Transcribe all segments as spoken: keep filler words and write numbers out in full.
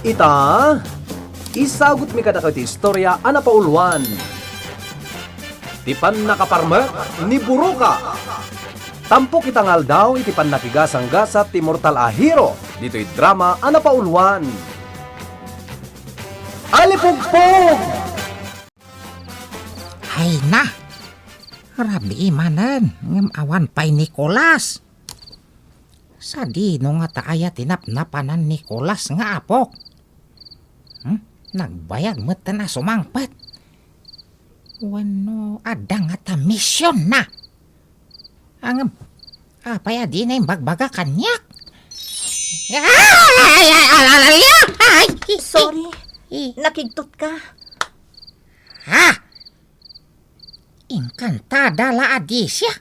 Ita, isagutmi kadakayo ti istorya a napauluan, ti pannakaparmek ni Buruka. Tampok ita nga aldaw iti pannakigasanggasat ti mortal a hero ditoy drama a napauluan. Alipugpog! Ay na! Rabii manen, ngem awan pay ni Nicolas. Sadino ngata aya ti napnapanan ni Nicolas nga apok? Hmm? Nagbayag metten a sumangpet. Wenno adda ngata missionna? Ngem, apay a dina imbagbaga kaniak? Ay, ay, ay, ay, ay, ay, ay, ay, Sorry, eh, nakigtot ka. Ha? Engkantada la a Decia?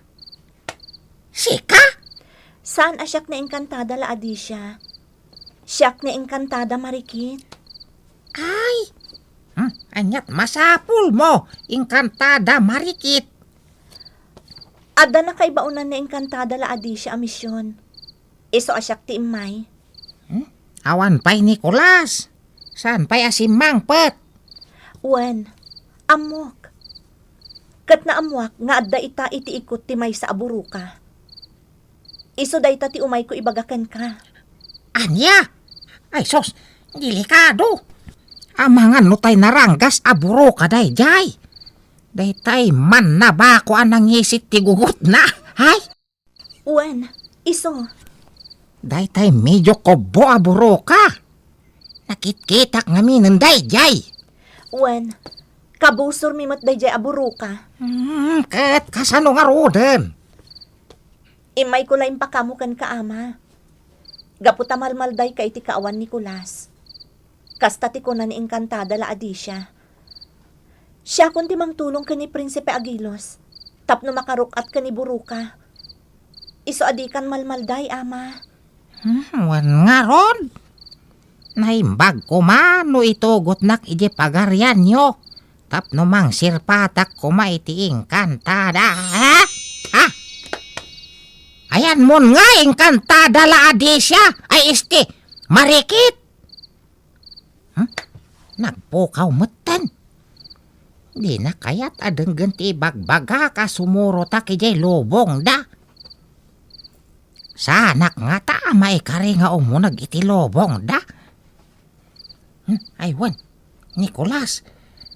Sika? Saan a siak ni engkantada la a Decia? Siak ni engkantada Marikit. Ay! Hmm, ania't masapulmo, engkantada Marikit? Adda nakaibaonan ni engkantada la a Decia a mision. Isu a siak ti immay. Hmm? Awan pay ni Nicolas. Saan pay a simmangpet? Wen, ammok. Ket naammoak nga adda ita iti ikut ti maysa a Buruka. Isu dayta ti umayko ibaga kenka. Ania? Ay sus, delikado. Amangan no tay naranggas a Buruka daydiay. Daytay mannabako a nangisit ti gugutna. Hay? Wen, isu. Daytay medio kobbo a Buruka. Nakitkitak ngamin daydiay. Wen, kabusormi met daydiay a Buruka. Hmm, ket kasano ngaruden? Immayko la impakamo kenka, Ama. Gapu ta malmaldayka iti kaawan ni Nicolas. Kasta ti kuna ni engkantada la a Decia. Siakon ti mangtulong ken ni Prinsipe Aguilos tapno makaruk-at ken ni Buruka. Isu a dikan malmalday, Ama. Hmm, wen ngarud? Naimbag koma no itugotnak idiay pagarianyo tapno mangsirpatak koma iti engkantada. Ha? Ha? Ayanmon nga engkantada la a Decia? Ay, este, Marikit! Hmm? Nagpukaw metten. Dina kayat a denggen ti ibagbagak a sumurotak idiay lubongda. Saanak ngata a maikari nga umuneg iti lubongda. Hmm, ay wen, Nicolas.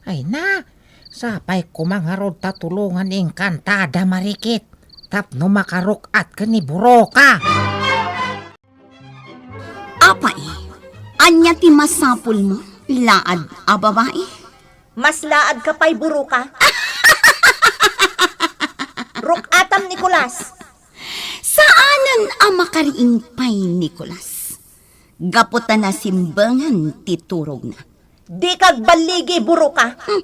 Ay na, sapay koma ngarud ta tulongan ni engkantada Marikit tapno makaruk-at ken ni Buruka. Apay, ania ti masapulmo, laad a babai? Mas laad ka pay, Buruka. Ruk-atam, Nicolas. Saanen a makariing pay, Nicolas. Gapu ta nasimbengan ti turogna. Dika agballigi, Buruka. Hmm.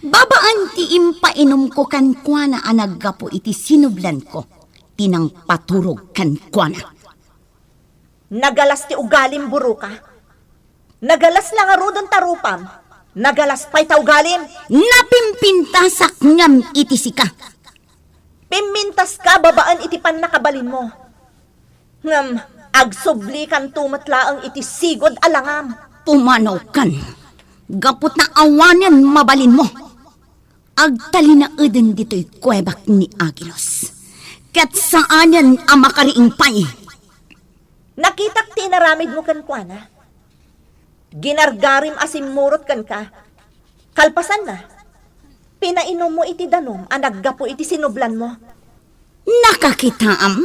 Babaen ti impainumko kenkuana a naggapu iti sinublanko ti nangpaturog kenkuana. Nagalas ti ugalim, Buruka. Nagalas la ngaruden ta rupam. Nagalas pay ta ugalim. Napimpintasak ngem iti sika. Pimmintaska babaen iti pannakabalinmo. Ngem agsublikanto met laeng iti sigud a langam. Pumanawkan, gapu ta awanen mabalinmo. Agtalinaeden ditoy kuebak ni Aguilos. Ket saanen a makariing pay. Nakitak ti inaramidmo kenkuana. Ginargarim a simmurot kenka. Kalpasanna, pinainummo iti danum a naggapu iti sinublanmo. Nakakitaam?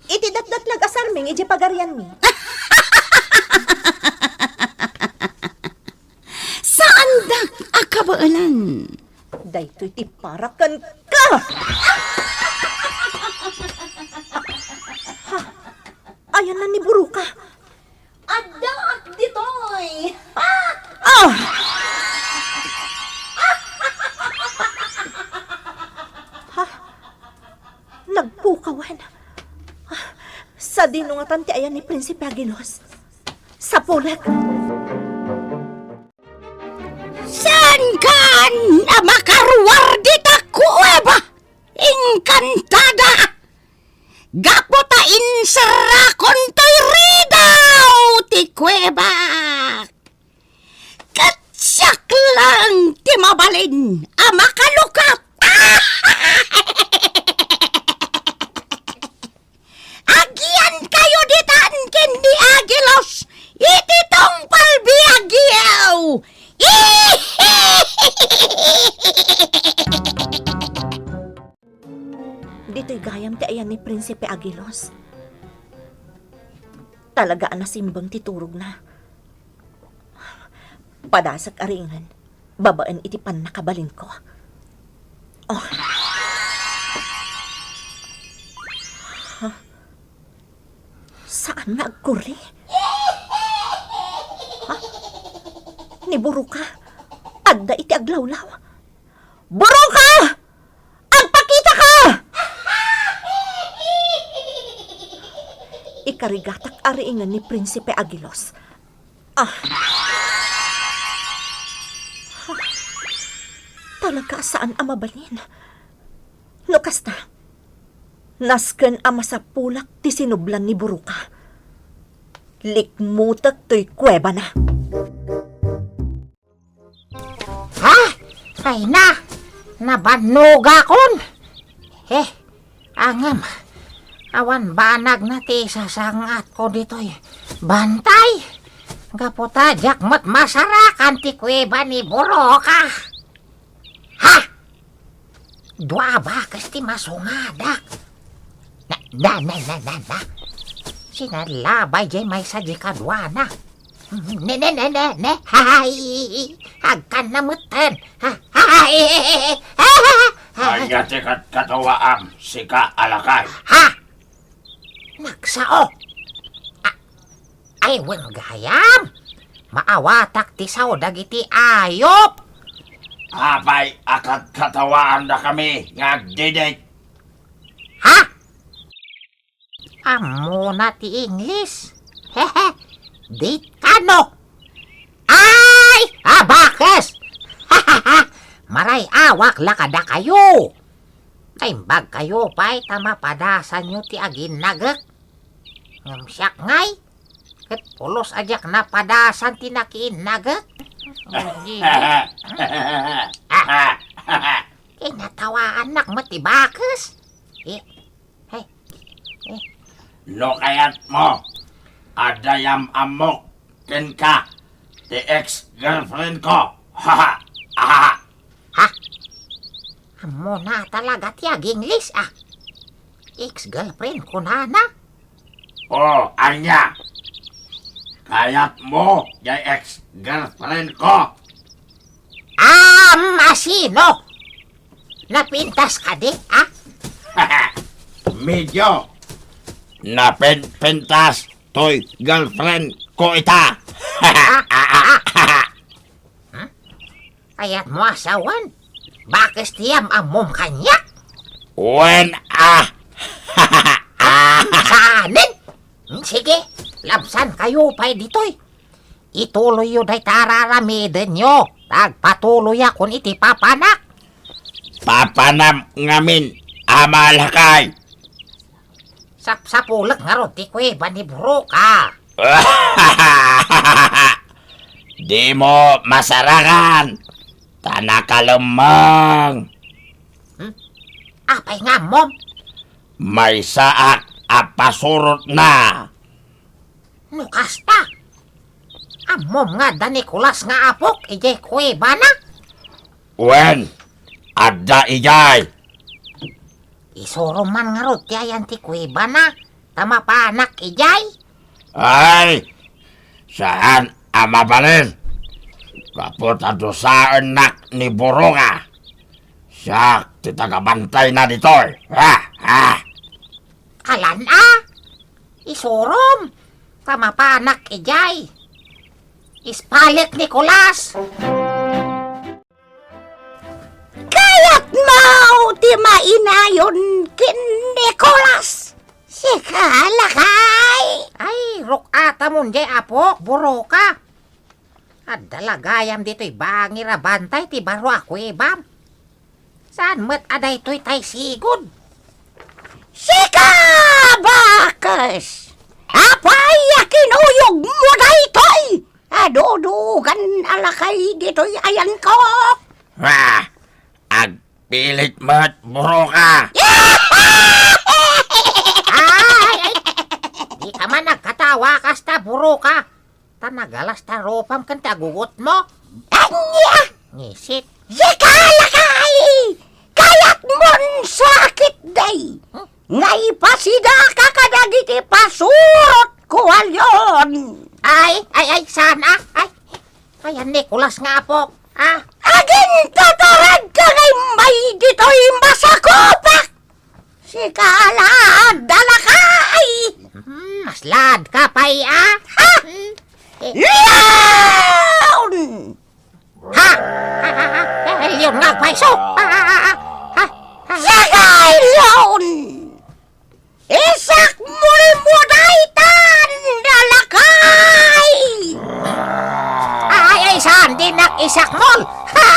Iti datdatlag a sarming idiay pagarianmi. Saandak a kabaelan. Daytoy ti para kenka! Ha? Ayanna ni Buruka. Addaak ditoy! Ah! Ha? Nagpukawan. Sadino ngatan ti ayan ni Prinsipe Aguilos? Sapulek. Saankan a makaruar dita kueba, engkantada? Gapu ta inserrakon toy ridaw ti kueba. a balin a makalukat. Agian kayo ditan ken ni Agilos iti tungpal biag yaw. Ditoy gayam ti ayan ni Prinsipe Agilos. Talaga a nasimbeng ti turogna. Padasek a ringen babaen iti pannakabalinko. Oh. Huh? Saan nga agkurri? Huh? Ni Buruka, adda iti aglawlaw. Buruka! Agpakitaka! Ikarigatak a ringen ni Prinsipe Agilos. Ah. Talaga a saan a mabalin. No kasta, nasken a masapulak ti sinublan ni Buruka. Likmutek toy kuwebana. Ha? Ay na! Nabannogakon! He, angem, awan banagna ti isasang-atko ditoy bantay. Gapu ta diak met masarakan ti kuweba ni Buruka. Ha? Dua a bakes ti masungadak. Na, na, na, na, na, na. Sinalabay jay maysa di kaduana. Ne, ne, ne, ne, ne. Hay! Agkanna metten. Ha, hay! Ania ti katkatawaam, sika a lakay? Ha? Nagsao. A-, ay, wen gayam. Maawatak ti sao dagiti ayop. Apay a katkatawaandakami nga agdidik? Ha? Ammona ti Ingles. Hehe. Dit kano. Ay, abakes! Maray-awak la kadakayo. Naimbagkayo pay ta mapadasanyo ti aginnagek. Ngem siak ngay, ket pulos a diak napadasan ti nakiinnagek. Kinatawaannak met ti bakes. Eh, eh, eh. No kayatmo, adda yam-ammok kenka ti ex-girlfriend ko. Ha? Ammona talaga ti aginglis, ah. Ex-girlfriend kunana? O, ania? Kayatmo diay ex-girlfriend ko? Am, asino? Napintas kadi, ah? Medyo. Napinpintas toy girlfriend ko ita. Ah, ah, ah. Hmm? Kayatmo a sawen? Bakes ti yam-ammom kaniak? Wen, ah. Saanen? Hmm, sige, labsankayo pay ditoy. Ituloyyo dayta ar-aramidenyo, ta agpatuloyakon iti papanak. Papanam ngamin, ama a lakay. Sapsapulek ngarud ti kuweba ni Buruka. Dimo masarakan, ta nakalemmeng. Hmm? Apay nga ammom? Maysaak a pasurotna. No kasta, ammom nga adda ni Nicolas nga apok idiay kuwebana? Wen, adda idiay. Isurom man ngarud ti ayan ti kuwebana, ta mapanak idiay. Ay, saan a mabalin. Gapu ta dusaennak ni Buruka. Siak ti tagabantayna ditoy. Ha, ha. Kalan a, isurom, ta mapanak idiay. Ispalek, Nicolas. Kayatmo ti mainayon ken Nicolas? Sika, lakay. Ay, ruk-atamon diay apok, Buruka. Adda la gayam ditoy bangir a bantay ti baro a kuwebam. Saan met a daytoy tay sigud? Sika, bakes! Apay a kinuyogmo daytoy? Adudugan a lakay ditoy ayanko. Ah! Agpilit met, Buruka! Ay, ay! Di ka man nagkatawa kasta, Buruka. Ta nagalas ta rupam ken ta gugotmo. Ania? Ngisit. Sika, lakay! Kayatmon sakit, day! Nga ipasidaka kadagiti pasurotko a leon. Ay, ay, ay, saan a? Ay, ay, a Nicolas nga apok. Ah. Agintataradka nga immay ditoy masakupak! Sika laad, a lakay! Hmm, mas laad ka pay, ah? Ha? Hmm. Eh. Leon! Ha? Ha, ha, ha? Eh, leon nga agpayso? Ha, ha, ha, ha? Ha, ha, ha? Sakay, leon! Isakmolmo daytan, a lakay! Ay, ay, saan dinak isakmol? Ha?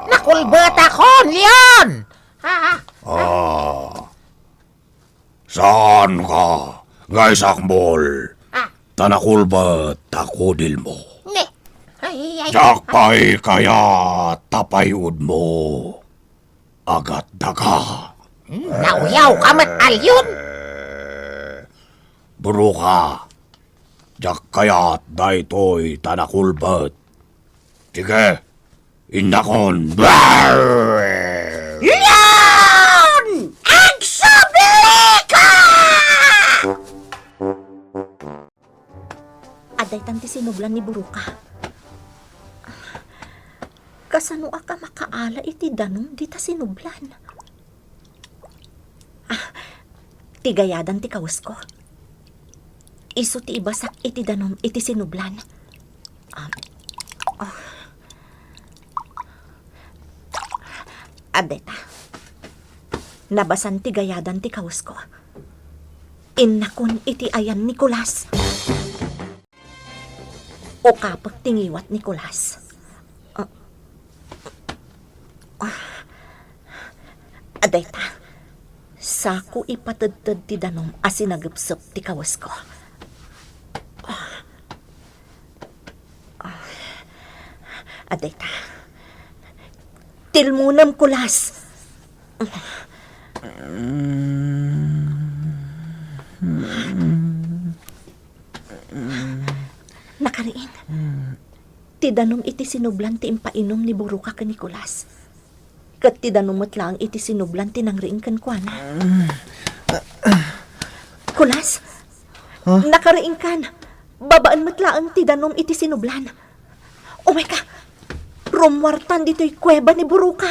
Nakulbetakon, leon! Ha, ha? Ah. Saanka nga isakmol? Ah. Ta nakulbet ta kudilmo. Ne. Ay, ay, ay. Diak pay kayat ta pay-udmo. Agatdaka. Hmm, nauyaw ka met a leon. Buruka. Diak kayat daytoy ta nakulbet. Sige, innakon. Leon! Agsubli ka! Adda itan ti sinublan ni Buruka. Kasano a ka makaala iti danum dita sinublan? Ah, ti gayadan ti kawesko. Isu ti ibasak iti danum iti sinublan. Ah, ah. Adda ita. Nabasan ti gayadan ti kawesko. Innakon iti ayan ni Nicolas. Ukapek ti ngiwat ni Nicolas. Ah. Ah. Adda ita. Sako ipatedted ti danum a sinagepsep ti kawesko. Ah. Ah. Adda ita. Tilmonem, Nicolas. Nakariing. Ti danum iti sinublan ti impainum ni Buruka ken ni Nicolas. Ket ti danum met laeng iti sinublan ti nangriing kenkuana. Nicolas, ha? Nakariingkan. Babaen met laeng ti danum iti sinublan. Umayka. Rummuartan ditoy kuweba ni Buruka.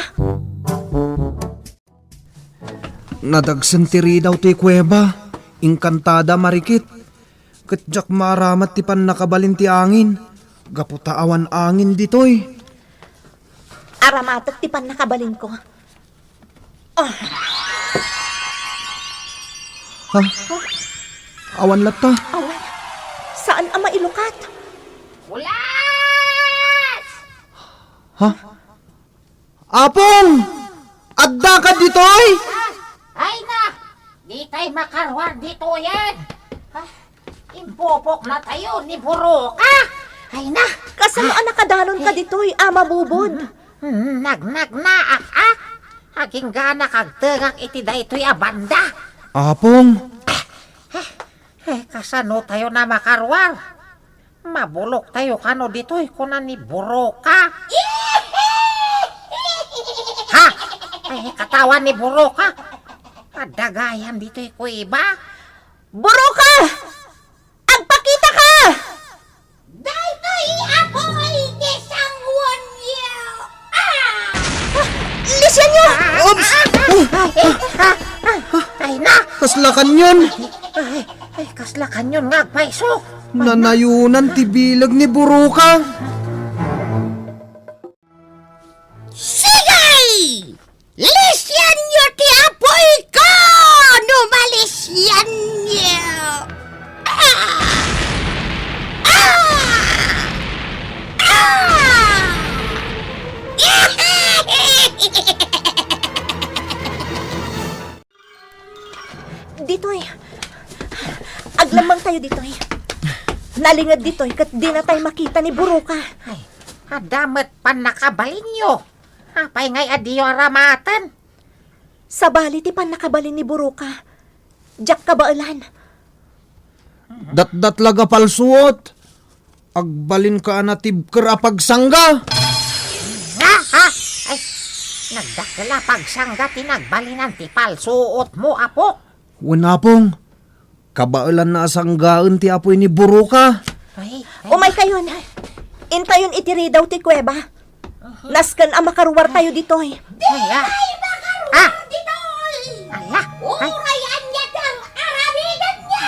Nadagsen ti ridaw ti kuweba, inkantada marikit. Ket diak maaramat ti pannakabalin ti angin, gapu ta awan angin ditoy. Aramatek ti pannakabalinko. Ah. Ha? Awan latta? Awan. Saan a mailukat? Bulas! Ha? Apong! Addaka ditoy? Ah, ay na! Ditay makaruar ditoyen! Ah, impupoknatayo ni Buruka! Ay na! Kasano a nakadanonka ditoy, Ama Bubod? Hmm, nagnagnaak, ah! Agingganak agtengak iti daytoy a banda! Apong! Ah, eh, kasano tayo na makaruar? Mabuloktayo kano ditoy, kuna ni Buruka. Ha? Ay, katawa ni Buruka. Adda gayam ditoy kuweba. Buruka! Agpakitaka! Daytoy apoy ti sanguanyo! Ah! Lisianyo! Oops! Ay, ay, ay, ay, ay, ay, na! Kasla kanyon! Ay, ay, kasla kanyon nga agpayso! Nanayonan ti bileg ni Buruka. Sige! Lisianyo ti apoyko no malisianyo! Ah! Ah! Ah! Ditoy. Aglemmeng tayo ditoy. Nalinged ditoy ket dina tayo makita ni Buruka. Ay, adda met pannakabalinyo. Apay ngay a diyo aramaten? Sabali ti pannakabalin ni Buruka. Diak kabaelan. Datdatlag a palsuot. Agbalinka a natibker a pagsangga. Ah, ah, ay, nagdakkel a pagsangga ti nagbalinan ti palsuotmo, Apo. Wen, Apong. Kabaelanna a sanggaen ti apuy ni Buruka. Ay, ay. Umaykayon. Intayon iti ridaw ti kuweba. Nasken a makaruartayo ditoy. Ay, ah. Ay, makaruar Ah. ditoy! Ala, ay. Uray ania ti ar-aramidenyo!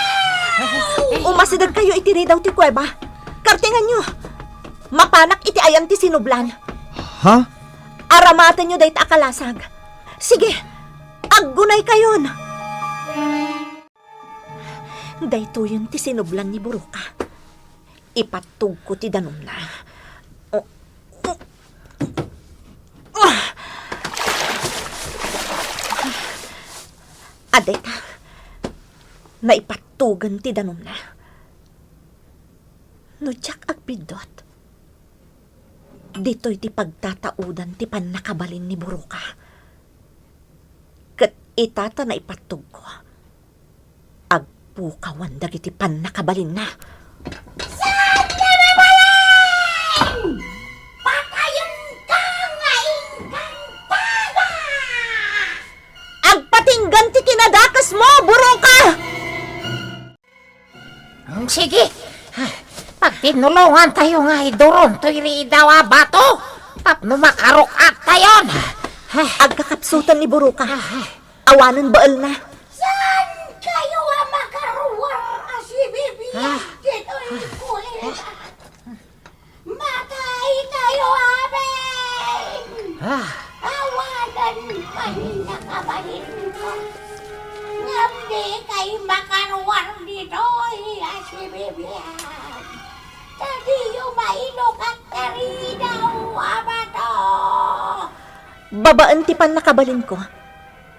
Umasidegkayo iti ridaw ti kuweba. Kartenganyo. Mapanak iti ayan ti sinublan. Ha? Aramatenyo dayta a kalasag. Sige, aggunaykayon. Daytoyen ti sinublan ni Buruka. Ipattogko ti danumna. Oh. Ah! Adda ita, naipattogen ti danumna. No diak agbiddut, ditoy ti pagtataudan ti pannakabalin ni Buruka. Ket ita ta naipattogko, agpukawan dagiti pannakabalinna. Saan nga mabalin? Patayenka nga inkantada! Agpatinggan ti kinadakesmo, Buruka! Hmm, sige. Pagtinulongantayo nga iduron toy ridaw a bato tapno makaruk-attayon. Agkakapsutan ni Buruka. Awanen baelna. Saan kayo a makaruar a sibibiag Ah. ditoy kuweba? Mataytayo amin! Ah. Awanen pannakabalinko. Ngem dikay makaruar ditoy a sibibiag. Ta diyo mainukat ti ridaw a bato. Babaen ti pannakabalinko,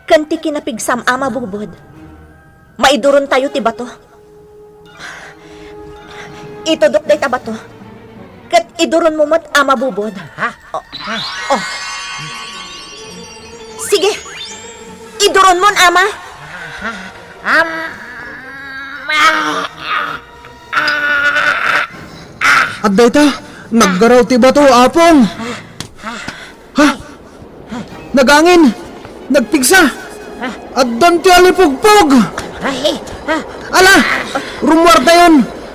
ken ti kinapigsam a mabubod, maidurontayo ti bato. Itudok dayta bato, ket iduronmo met a mabubod. Ha? Oh. Ha? Oh. Sige, iduronmon, Ama. Am, ah, ah, ah. Adda ita, naggaraw ti bato, Apong. Ha? Nagangin! Nagpigsa! Addan ti alipugpog! Ay, ah. Ala! Rummuartayon!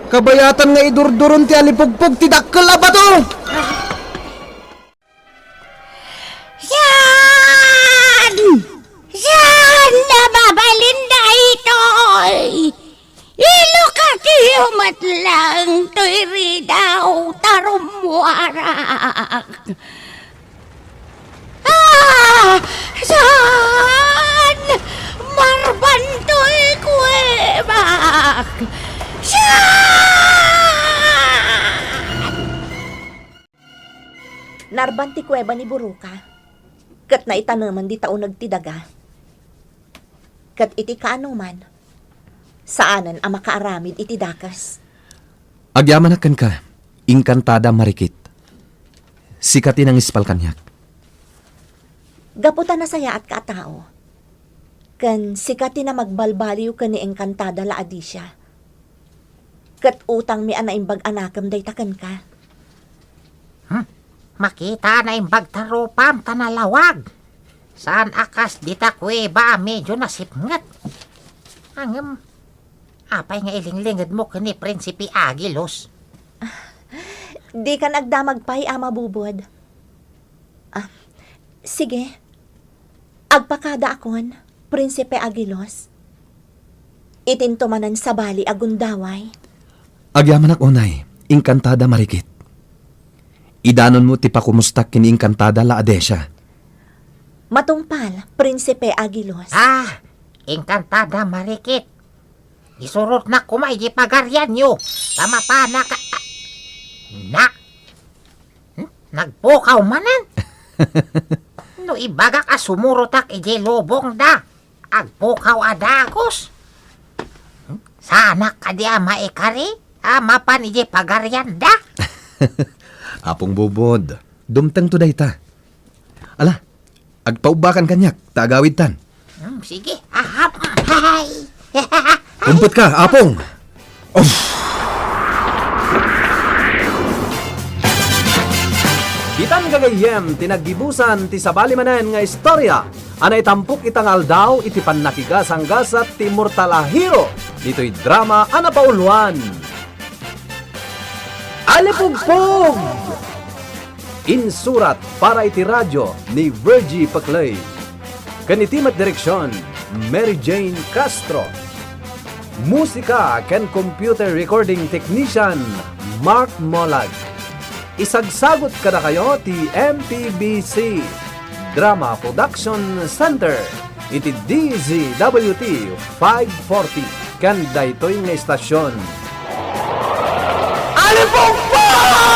Kabayatan nga idurduron ti alipugpog ti dakkel a bato! Saan? Saan na mabalin daytoy? Ilukatyo met laeng toy ridaw ta rummuarak. Ah! Saan? Marban toy kuwebak! Saan? Narban ti kuweba ni Buruka, ket naitanemen dita uneg ti daga. Ket iti kaanoman, saanen a makaaramid iti dakes. Agyamanak kenka, Engkantada Marikit. Sika ti nangispal kaniak. Gapu ta nasayaatka a tao, ken sika ti namagbalbaliw ken ni Engkantada la Adicia. Ket utangmi a naimbag a nakem dayta kenka. Hmm? Makita a naimbag ta rupam ta nalawag. Saan a kas dita kuweba a medyo nasipnget. Ngem, apay nga ilinglingedmo ken ni Prinsipe Agilos? Dikan agdamag pay, Ama Bubod. Ah, sige. Agpakadaakon, Prinsipe Agilos. Itinto manen sabali a gundaway. Agyamanak unay, Engkantada Marikit. Idanonmo ti pakumustak ken ni Engkantada la Adesia. Matungpal, Prinsipe Agilos. Ah, Engkantada Marikit. Isurotnak koma iti pagarianyo ta mapanak a, a, na, hmm? Nagpukaw manen? No ibagak a sumurotak iti lubongda, agpukaw a dagus. Hmm? Saanak kadi a maikari a mapan iti pagarianda? Apong Bubod, dumtengto dayta. Ala, agpaubbakan kaniak, ta agawidtan. Hmm, sige. Ahap. Hay. Umpetka, Apong! Ditan gagayyem ti naggibusan ti sabali manen nga istorya a naitampok ita nga aldaw iti pannakigasanggasat ti immortal a hero ditoy drama a napauluan. Alipugpog! Insurat para iti radio ni Virgie Paclay. Ken iti met direksion, Mary Jane Castro. Musika ken computer recording technician, Mark Molag. Isagsagot kadakayo ti M P B C Drama Production Center iti D Z W T five forty ken daytoy nga istasion. Alipugpog!